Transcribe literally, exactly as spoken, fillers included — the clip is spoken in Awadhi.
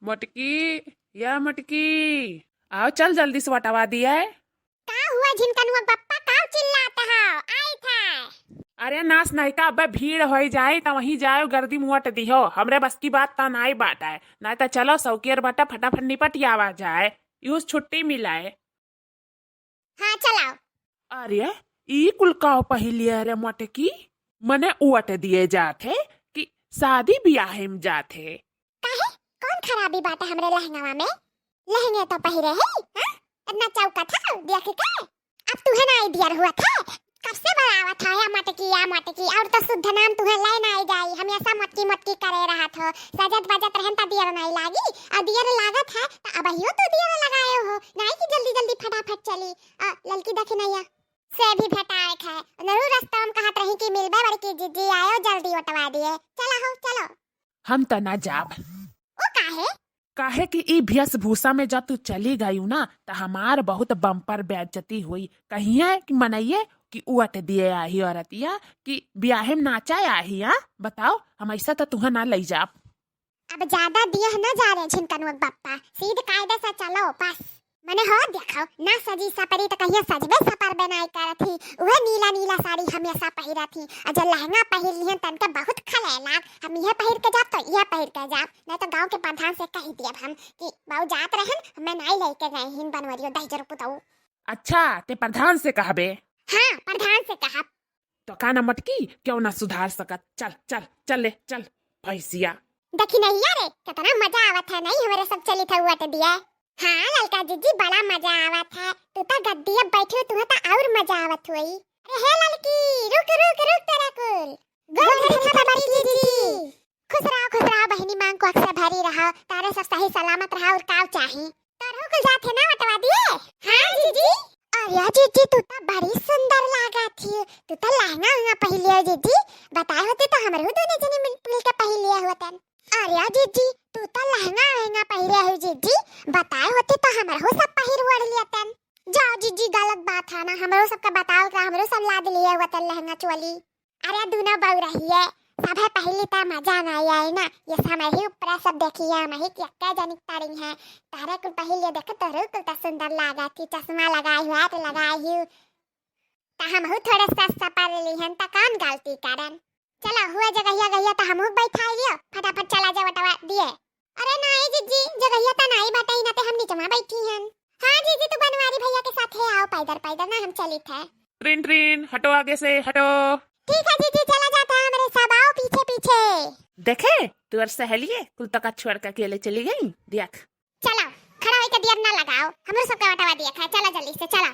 मोटकी, या मोटकी, आओ चल जल्दी से वटवा दिया है। का हुआ झिनकनुआ बप्पा, का चिल्लात हो? आई था। अरे नास नहीं का, अबे भीड़ होई जाई त वहीं जाओ गर्दी मुवट दिहो। हमरे बस की बात त नाई बात है, नाई त चलो सौकियर बटा फटाफट निपट आवा जाए, यूज छुट्टी मिलाए। हाँ चलाओ। अरे ई कुल का पहिलिया रे मोटकी, मने उवट दिए जात है कि शादी ब्याह में जात है? काहे? कौन खराबी बाटे हमरे लहंगवा में? लहंगे तो पहिरे है, हाँ? इतना चौकत है देख के। अब तुहे ना आइडिया हुआ था, कब से बनावत है या मटकी या मटकी, और तो शुद्ध नाम तुहे ले ना आई जाई, हमेशा मटकी मटकी करे रहत हो, सजत बजत रहन त दियर नहीं लागी, और दियर लागत है त अबहियो तू दियर लगाए हो, नहीं कि जल्दी जल्दी फटाफट चली, आ, ललकी दखिनैया से भी भेटाए है, नरू रस्ता में कहत रही कि मिलबे बड़की जीजी आयो जल्दी उठवा दिए, चला हो चलो। हम त ना जाब। ओ काहे? काहे कि ई वेशभूषा में जब तू चली गयू ना, त हमार बहुत बम्पर बेइज्जती हुई। कहिए कि मनइये कि उवट दिए आही औरतिया कि ब्याहे में नाचा आही, हाँ? बताओ, हम ऐसा त तुहे ना लई जाब। अब ज्यादा दिए न जा रे झिनकनुआ बप्पा, सीध कायदे से चलो बस। मने हो देखो, ना सजी सपरी त कहिए सजबे सपरबे नाई करत ही। उहे नीला नीला साड़ी हमेशा पहिरत ही। और जो लहंगा पहिर लिहन तनके बहुत खले लाग। हम इहे पहिर के जाब तो इहे पहिर के जाब, नहीं तो गाँव के प्रधान से कह दियब हम कि बाऊ जात रहन, हमें नाई लेके गए हिन बनवरियो दहिजर पुतऊ। अच्छा, ते प्रधान से कहबे? हाँ, प्रधान से कहब। तो का ना मटकी, क्यों ना सुधार सकत? चल, चल, चल ले, चल, भैंसिया। दखिनैया रे, कितना मजा आवत है नहीं, हमरे सब चली था उवट दिए। हाँ ललका जीजी, बड़ा मजा आवत है। तू तो गद्दी अब बैठी हो, तुम्हें तो और मजा आवत हुई। अरे हे ललकी, रुक, रुक, रुक, तेरा कुल। गोड़ धरे था बड़की जीजी। खुश रहो, खुश रहो बहिनी, मांग को अक्सर भरी रहो, तारे सब सही सलामत रहो और काव चाही। तोरहु कुल जात है ना वटवा दिए? हाँ जीजी। अरे जीजी, तू तो बड़ी सुंदर लागा थी, तू तो लहंगा उहंगा पहिलियो जीजी, बताए होते तो हमरहु दोनों जने मिल, मिल के पहिलिए होतन। अरे जीजी, तू तो लहंगा उहंगा पहिरे हो जीजी, बताए होते तो हमरहु सब पहिर ओढ़ लेतन। जाओ जीजी, गलत बात है ना, हमरो सबका बताओ का, हमरो सब लाद लिए होतन लहंगा चोली। अरे दुनो बउरहिए, सभे पहिली त मजा नाई आई ना, ये समय ही ऊपर सब देखिए, हम ही कि एक्का जनिक तारी है, तारे कुल पहिलिए देख तोहरे कुल त सुंदर लागा थी, चश्मा लगाई हुआ त लगाई ही, त हमहू थोड़े सज सपर लिहन त कौन गलती करन। चलो हुआ जगहिया गहिया त हमहू बैठाई लियो, फटाफट चला जा वटवा दिए। अरे नाई जीजी, जगहिया त नाई बाटे, ना ते हम नीचवा बैठी हन। हाँ जीजी, तू बनवारी भैया के साथ है, आओ पैदल पैदल ना हम चलित है। ट्रिन ट्रिन, हटो आगे से, हटो। ठीक है जीजी, चला जाता है हमरे सब, आओ पीछे पीछे। देखे, तू और सहेलिए कुल तका छोड़ के अकेले चली गई, देख। चलो, खड़ा होके दियर ना लगाओ, हमरो सबके वटवा दिए खाए, चला जल्दी से, चला।